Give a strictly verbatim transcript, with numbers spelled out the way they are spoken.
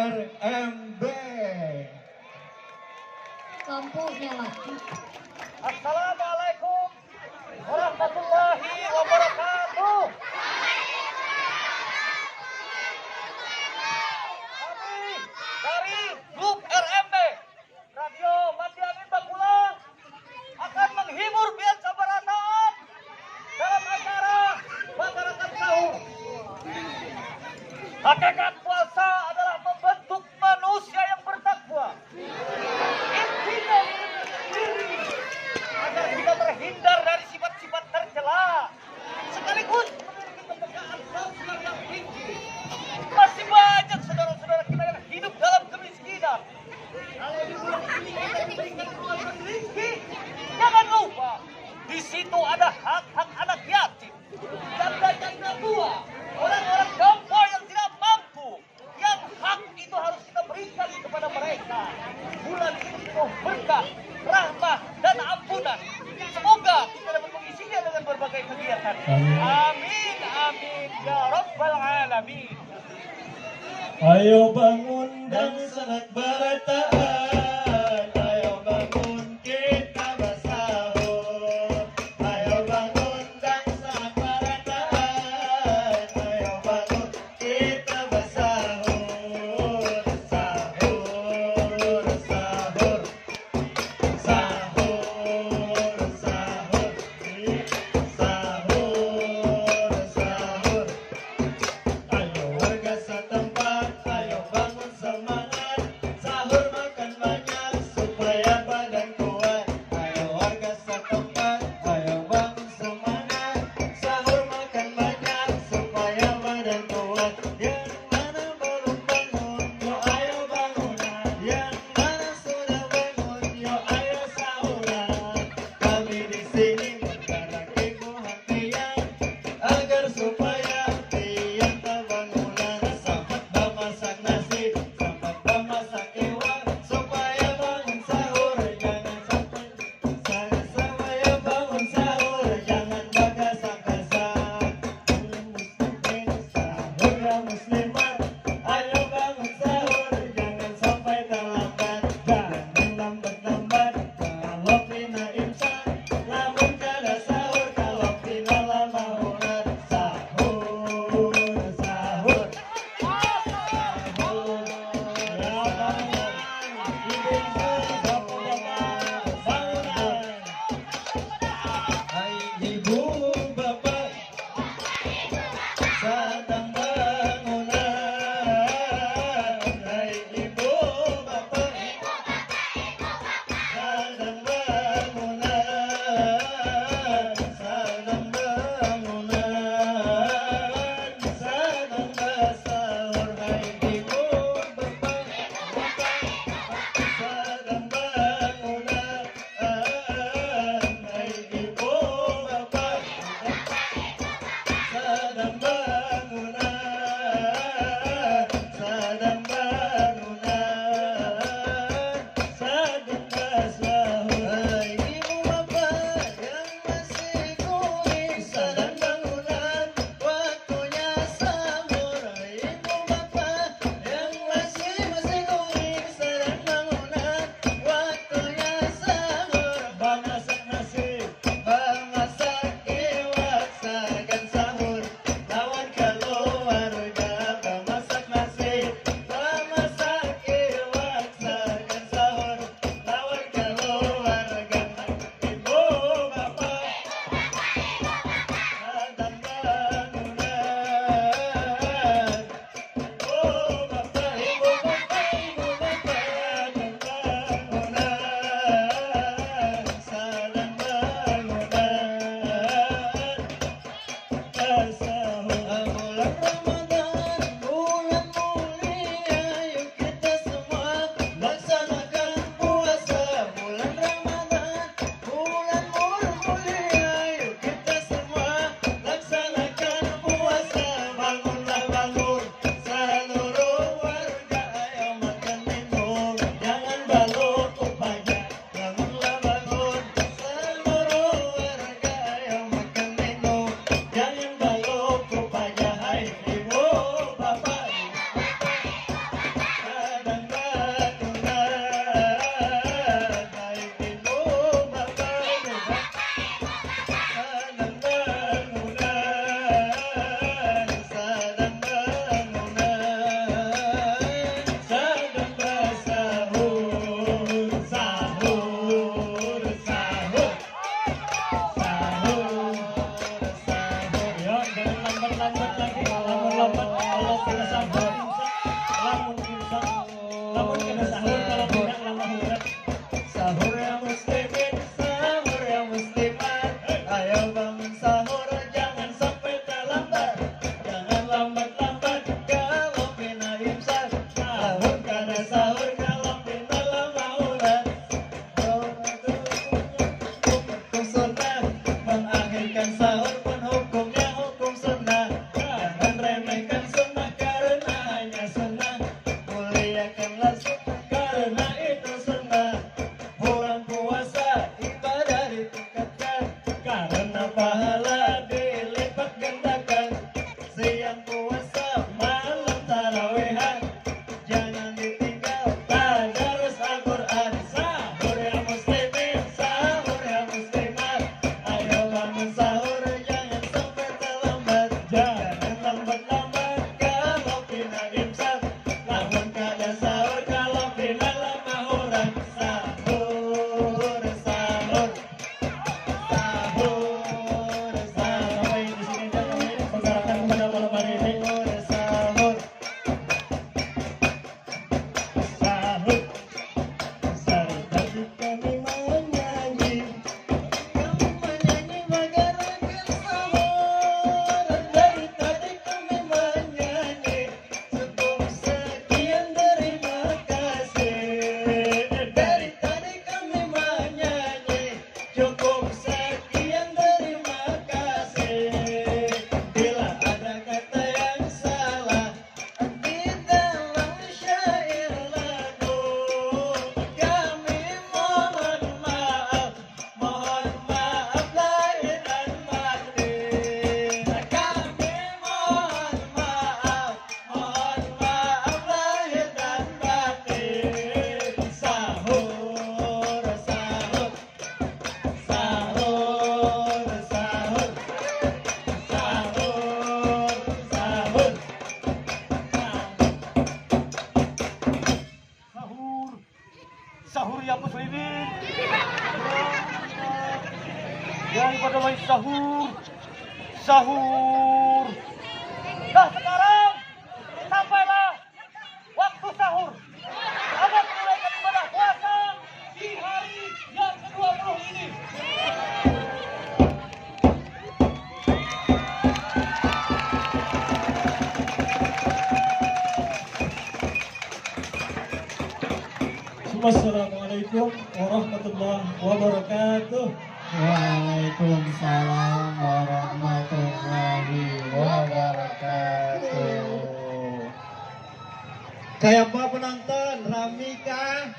R M B. Lampu nyala. Assalamualaikum warahmatullahi wabarakatuh. Kami dari grup R M B Radio Mandi Angin Bakula akan menghibur pian sabarataan dalam acara Bakarakan Sahur. Hakikat puasa adalah membentuk manusia yang bertakwa. Intinya diri agar kita terhindar dari sifat-sifat tercela. Sekaligus memiliki kepekaan sosial yang tinggi. Masih banyak saudara-saudara kita yang hidup dalam kemiskinan. Kalau di bulan ini kita diberikan kekuatan rezeki, jangan lupa di situ ada hak-hak anak yatim, janda-janda tua, orang-orang gampang yang tidak mampu, yang hak itu harus kita berikan kepada mereka. Bulan ini penuh berkah, rahmah, dan ampunan. Semoga kita dapat mengisinya dengan berbagai kegiatan. Amin. Amin, amin, ya rabbal alamin. Ayo bangun dangsanak barataan, ayo bangun kita basahur. Ayo bangun dangsanak barataan, ayo bangun kita basahur. Sahur, sahur, sahur, sahur, sahur, sahur. Ayo warga setempat, ayo bangun semangat. Sahur makan banyak. Namanya sahur, sahur. Nah, sekarang sampailah waktu sahur. Selamat menunaikan ibadah puasa di hari yang kedua puluh ini. Assalamualaikum warahmatullahi wabarakatuh. Waalaikumsalam warahmatullahi wabarakatuh. Kayak apa penonton? Rami kah?